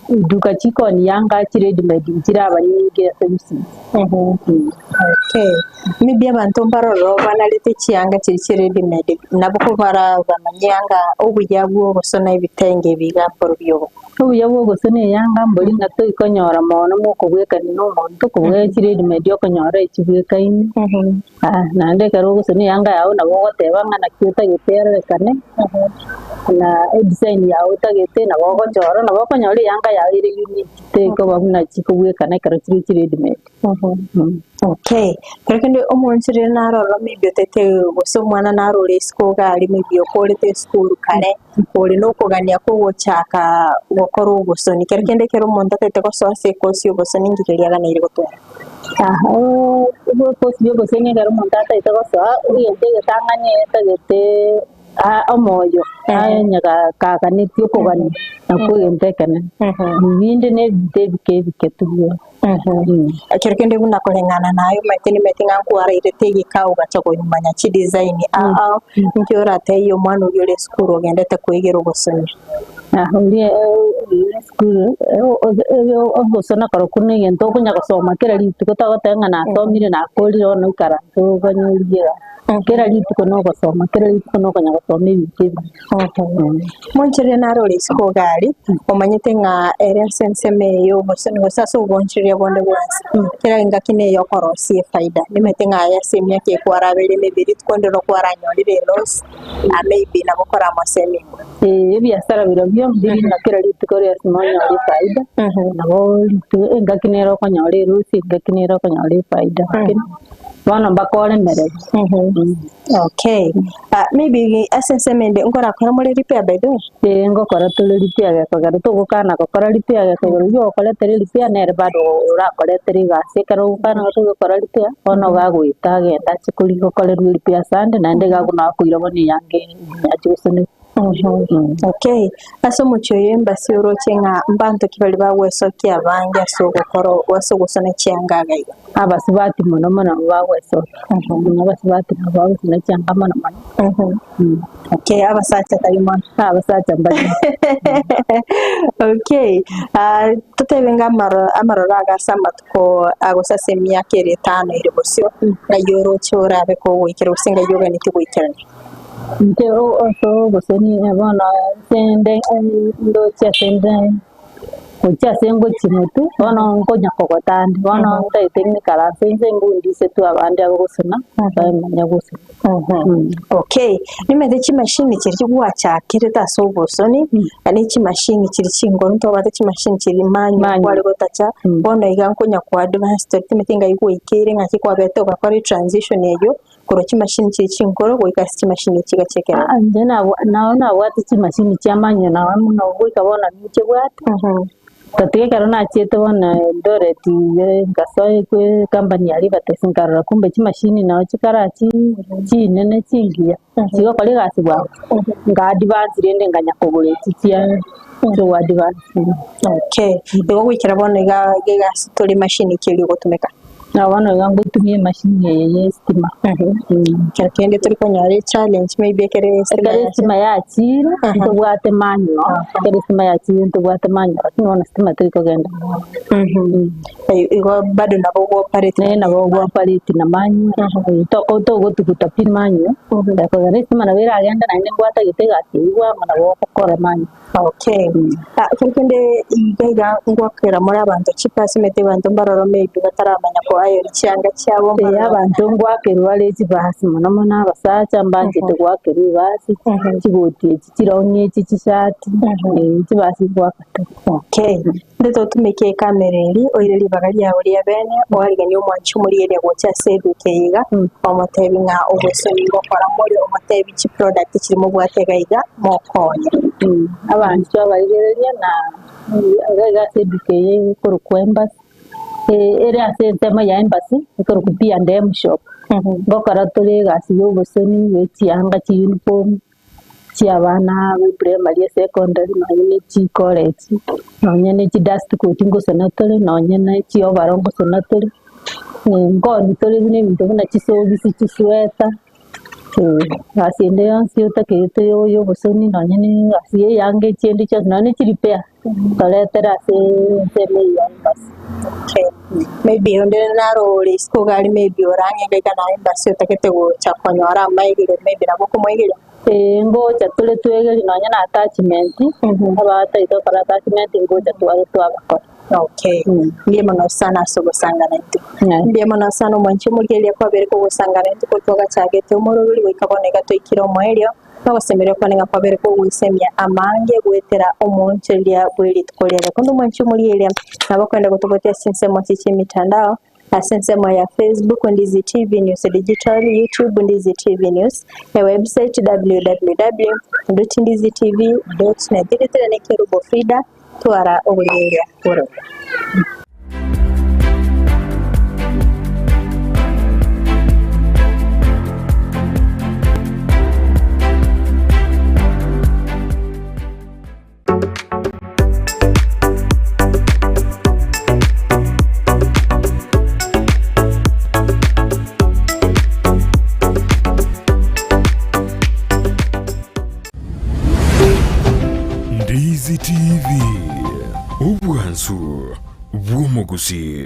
eduka chikoni yanga chire ready made nchiraba nyinge ase gusii. Okay, maybe abanto mbaroro banarete chianga chiria chi ready made nabo kobara bamanye anga obuya bwa ogosona ebitenge ebi iga mborobio obo. Obuya bwa ogosona eyanga mbori ng'a toikonyora mono mokobwekania na omonto kobua chi ready made okonyora echibwekaine. Naende ekero ogosona eyanga yago nabo ogoteba ng'a naki otagete erorekane, na edesign yago otagete nabo ogochora, nabo okonyora eyanga yago ere unique tekoba buna chikobwekana ekero chire chi ready made. Okay, ekero kende omoonchoreri naro ororo maybe otete gose omwana naro ore isiko iga aria maybe okorete esukuru kare, ore na okogania kwa ogochaka gokora obosoni, kero kende ekero omonto atagete gosoa ase ekosi ya obosoni inki keria aganeire gotwara? Obokosi bwa obosemi ekero omonto atagete gosoa, egento egetang'ani etagete omoyo, onye kaganetie okogania nakwo egento ekenene. Ebinde na ebinto ebike ebike tu bioka. Ekero kende buna koreng'ana naye omanyete nimanyete ng'a nkwarairete egekao ogacha koyomanya chidesign ao ao, inki oratebie omwana oyio ore esukuru ogendete koegera ogosonia? Oria ore esukuru ogosona korokwo na egento okonya gosoma kera rituko togoteba ng'a nasomire nakorire bono oikaranse oganye origie egasi. Kera rituko na ogosoma kera rituko na okonya gosoma ebinto ebinge. Omoonchoreria nare ore isiko iga aria, omanyete ng'a ere ase ensemo eye y'obosani gose ase oboonchoreria bonde bwensi, kera engaki neye okorosia efaida. Nimanyete ng'a aye ase emiaka eye kwarabeire maybe rituko ndiro kwaranyorire eloss, maybe nabo koramosemie igoro. Ebiasara birobio mbiri ng'a kera rituko riasima onyore efaida, nabo rituko engaki nere okonyora eloss, engaki nere okonyora efaida lakini bono mpaka oremereri. Okay. Ah, maybe ase ensemo ende nkorakore more repair by the way? Ee, ngokora tore repair gekogera togokana gokora repair gekogera oyio ogokoretera erepair nere bado orakoretere egasi ekero ogokana gokora repair bono iga agoeta agende ache kori gokorerwa erepair asande naende iga buna akoira bono eyange ache gosonerwa. Okay. Ase omochie oyo embassy oroche ng'a mbanto ki baria bagwesokia abange ase ogokora ase ogosona chianga iga iga? Abasubati mono mono nabwo bagwesokia, abasubati nabwo bagosona chianga mono mono. Okay, abasacha tari mono. Abasacha mbari mono. Okay, ah, totebe ng'a amaro amaroro aga ase amatuko gose ase emiaka ere etano ere bosio, ng'ai oroche orabe kogoikera gose ng'ai oganetie goikerania? Inche ase obosemi bono ase nde ndoche ase nde gochia ase ngochia motwe, bono nkonya kogota ande, bono ntagete ng'ikaranse inse mbundise tu abande abagosona, bamanye gosona. Okay, nimanyete chimashini chiria gwachakerete ase obosoni, ne chimashini chiria chingoro ntobwate chimashini chiria manual Manual. kware gotacha, bono iga nkonya ko advance tori timanyeti ngai gwaikeire ng'aki kwabete ogakora etransition eywo. korwa chimashini chiria chinkoro goika ase chimashini echi chiga chi'ekerero. Ah, inche nabwa nao nabwate chimashini chi'amanywa nao mono goika bono ninchebwate, tatiga ekero nachiete bono Eldoret iga nkasoa ekwe ecompany ya Rivatex nkarora kumbe chimashini nao chikara chi chinene chingiya, chigokora egasi bwango, nka advance rende nkanya kogora echi chia chigo advance. Okay, igo goikera bono iga iga egasi tore mashini ki eria ogotumeka? Na bono iga ngotumia emashini eye ya estima. Ekero kende tori konyora echallenge maybe ekere estima Ekero estima yachiire, ntobwate manual, ekero estima yachiire ntobwate manual lakini bono estima teri kogenda mono. Igo bado nabo ogo-operate Naende nabo ogo-operate na manual, toko togotuguta pi manual, ekogera estima nabo eragende naende mbwatagete egasi eywo bwango nabo ogokora manual. Okay. Ah, ekero kende iga iga ngwakera more abanto chipasi omanyete abanto mbaroro maybe bataramanya koayeri chianga chiabo Ee, mbaroro. abanto ngwakerwa bare chibasi mono mono abasacha mbanchete gwakerwa ebasi, chigoti echi chirong'i echi chishati, ee chibasi ngwaka tore. Okay. Inde totumeke ekamera eria, oire ribaga riao ria bene, oariganie omwanchi omorigereria gocha ase eduka eye iga, omotebi ng'a obosoni ngokora more, omotebi chiproduct chiria mobwate iga iga mokonye. Abanto abarigereria na iga iga ase eduka eye ekorokwa Embassy, ere ase ensemo ya Embassy ekorokwa P and M shop. Ngokora tore egasi ya obosoni bwe chianga chiuniform. Chi'abana be primary, secondary, nonye ne chicollege, nonye ne chidust coat ngosona tore, nonye ne chioverall ngosona tore, nkoni tore buna ebinto buna chisogisi, chisweta, egasi ende yonsi otakerete ya obosoni nonye ne egasi ya eyanga echende chionsi nonye ne chirepair, toretere ase ensemo eye ya embassy. Okay. Maybe onde naro ore isiko iga aria maybe orang'ende iga naye embassy otagete gocha konyora amaegerio maybe nabo okomoegeria? Ee, ngocha tore twegerie nonye na attachment, abatagete gokora attachment ngocha tware twabakora. Okay, mbuya mono sana ase ogosangana intwe. Mbuya mono sana omwanchi omorigereria kwabere kogosangana intwe korwa twagachagete omoroberi goika bono iga toikire omoerio. Nogosemeria kwane ng'a kwabere kogoisemia amange goetera omoonchoreria bwe rituko riaye. Korende omwanchi omorigereria nabo okoenda gotobotia ase ensemo ase chi'emitandao, ase ensemo ya Facebook Ndizi TV News Digital, YouTube Ndizi TV News, ewebsite www.ndizitv.net. Riretera nekerubo Frida, twara oborigereria bore. Obwansu bw'omogusii.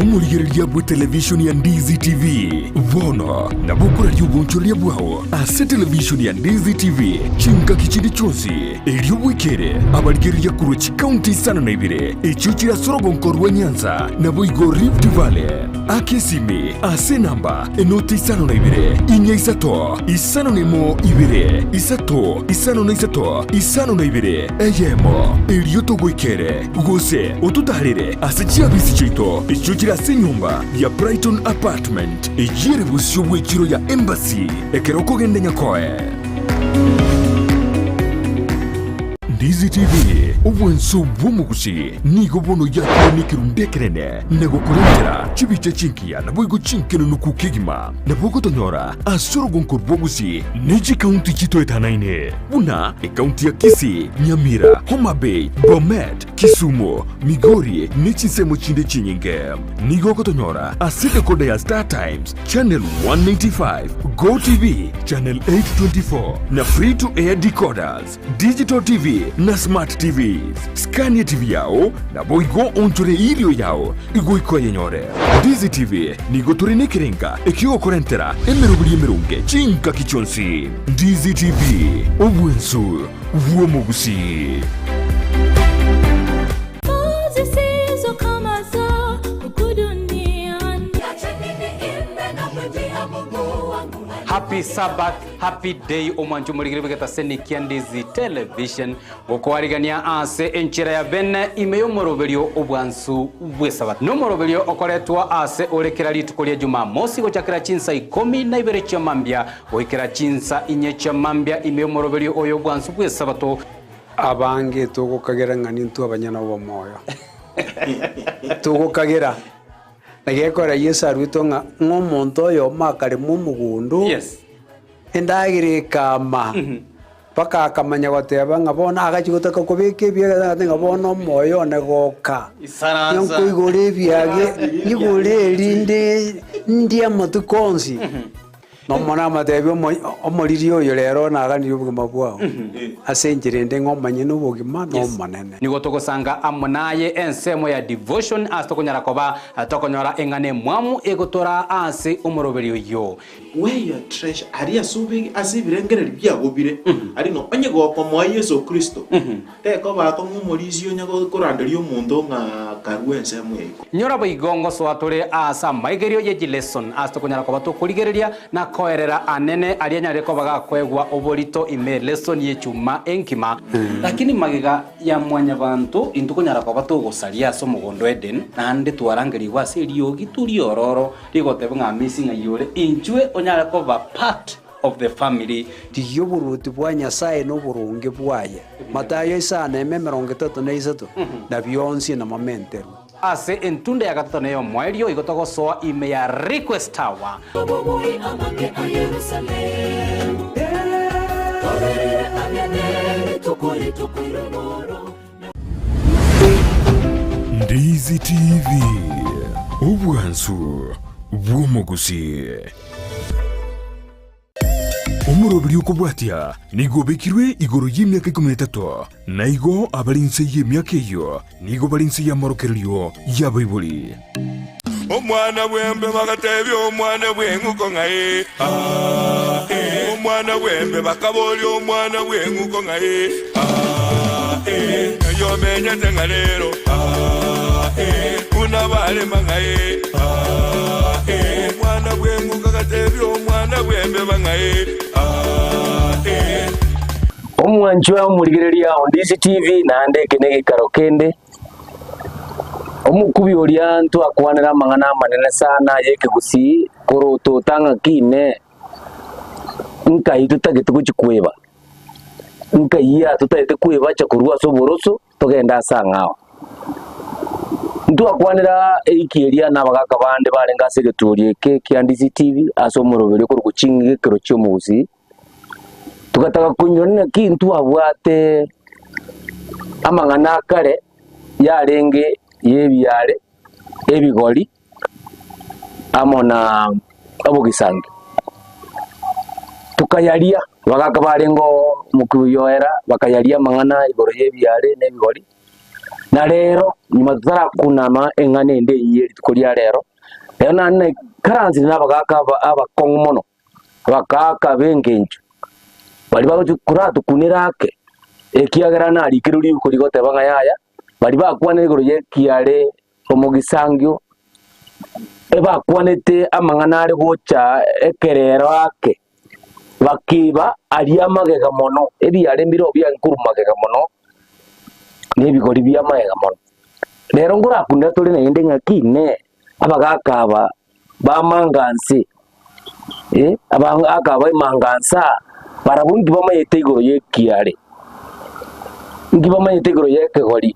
Omorigereria bw'etelevishoni ya Ndizi TV bono nabo okoraria obonchoreria bwao ase televishoni ya Ndizi TV chingaki chinde chionsi, erio bwekere abarigereria korwa chikaunti isano na ibere echio chire ase orogonko rwa Nyanza naboigo Rift Valley. Aka esimi ase enamba enoti isano na ibere, inya isato, isano na emo ibere, isato, isano na isato, isano na ibere, eyemo, erio togoikere. Gose ototaarere ase chiabisi chiaito echio chire ase enyomba ya Brighton Apartment, eyio ere bosio bw'echiro ya Embassy ekero okogenda Nyakoe. Ndizi TV, obwanso bw'omogusi, nigo bono yakire nekerundu ekenene na gokorentera chibicha chingiya naboigo chinkenenuku kegima. Nabo ogotonyora ase orogonko rw'obosie ne chikaunti chitoetanaine, buna ekaunti ya Kisii, Nyamira, Homa Bay, Bomet, Kisumu, Migori ne chinsemo chinde chinyinge. Nigo ogotonyora ase decoder ya Star Times, Channel 195, Go TV, Channel 824 na Free to Air decoders, Digital TV na Smart TVs. Skania TV yao naboigo onchore erio yao igoika oyenyore. Ndizi TV nigo tore nekerenga ekiogokorentera emeroberi emeronge chingaki chionsi. Ndizi TV, obwensu bw'omogusii. Happy Sabbath, happy day omwancho omorigire bw'egetaseni kia Ndizi Television gokoarigania ase enchera ya bene ime y'omoroberio obwansu bw'esabato. Nomoroberio okoretwa ase ore kera rituko ria Jumamosi gochakera chinsa ikomi na ibere chia mambia goikera chinsa inye chia mambia ime y'omoroberio oyo obwansu bw'esabato. Abange togokagera ng'a nintwe abanyene obomoyo. Togokagera. Na gekogera Yeso aruetwe ng'a ng'a omonto oyomo akarema omogondo, endagera ekama, mpaka akamanya goteba ng'a bono agachia gotaka kobeka ebiage agoteba ng'a bono omoyo one goka, Isaransa. nkoigora ebiage, nyigore erinde ndie amatuko onsi. Nomonene amotebi omoriri oyo rero naganirie obogima bwao, ase enchera ende ng'a omonyene obogima n'Omonene. Nigo togosanga amo naye ensemo ya devotion ase tokonyara koba tokonyora eng'ana emwamu egotoraa ase omoroberi oyio. Where your treasure, aria ase obege ase ebirengererio biago bire, aria ng'a onye gokomoa Yeso Kristo, tekoba akong'u omorisia onye koranderia omonto ng'a karue ensemo ya igoro. Nyora boigo ngosoa tore aase amaigerio ye chileson ase tokonyara koba tokorigereria na koerera anene aria anyarire koba gakoegwa oborito ime lesson y'echuma enkima. Lakini magega ya mwanyabanto intwe konyara koba togosaria ase omogondo o Eden, naende twarangerigwe ase eriogi riororo rigoteba ng'a amesi ng'ai ore, inchwe onyare koba part of the family. Rigia oboruoti bwa Nyasae na oboronge bwaye, Matayo isano eme emerongo etato na isato, na bionsi namamenterwe. Ase entunda ya gatato na ey'omoerio igo togosoa ime ya Request Tower. Ndizi TV, obwansu bw'omogusii. Omoroberi okobwatia nigo obekirwe igoro y'emiaka ikomi na etato, na igo abare inse y'emiaka eyio nigo bare inse y'amorokererio y'abaibori. Omwana bw'embe bagatebia omwana bw'eng'uko ng'a ee, aa, ee. Omwana bw'embe bakaboria omwana bw'eng'uko ng'a ee, aa, ee. Ng'ai omenyete ng'a rero, aa, ee. Buna barema ng'a ee, aa, ee. Omwana bw'eng'uko agatebia omwana bw'embeba ng'a ee, aa, ee. Omwanchwa omorigereria o Ndizi TV naende eke negeikaro kende. Omokubi oria ntwakwanera amang'ana amanene sana ay'ekegusii korwa otota ng'aki inee, nkai totagete gochia kweba? Nkai aa totagete kwebacha korwa ase oboroso togende ase ang'ao? Ntwakwanera ewiki eria na abagaka bande barenge ase egetuori eke kia Ndizi TV ase omoroberi okorokwa ching'igekero chi'omogusii. Togataka koinyora naki ntwabwate amang'ana a kare yarenge y'ebiare, ebigori, amo na obogisangi. Tokayaria, abagaka barenge oo omokuyoera, bakayaria amang'ana igoro y'ebiare na ebigori, na rero nyuma totarakunama eng'ana ende eyio ye rituko ria rero, rero naende naikaransire na abagaka aba abakong'u mono, abagaka b'engencho, baria bagochi koratokunera ake, ekiagera narikirwe riko rigoteba ng'a yaya, baria bakwanire igoro y'ekiare omogisangio, ebakwanete amang'ana are gocha ekerero ake, bakiba aria amagega mono, ebiare mbirobio biaye korwa magega mono, na ebigori bia magega mono. Rero nkorakunera tore naende ng'aki inee, abagaka aba bamanganse, eh, abagaka aba emangansa barabwo inki bamanyete igoro y'ekiare? Inki bamanyete igoro y'ekegori?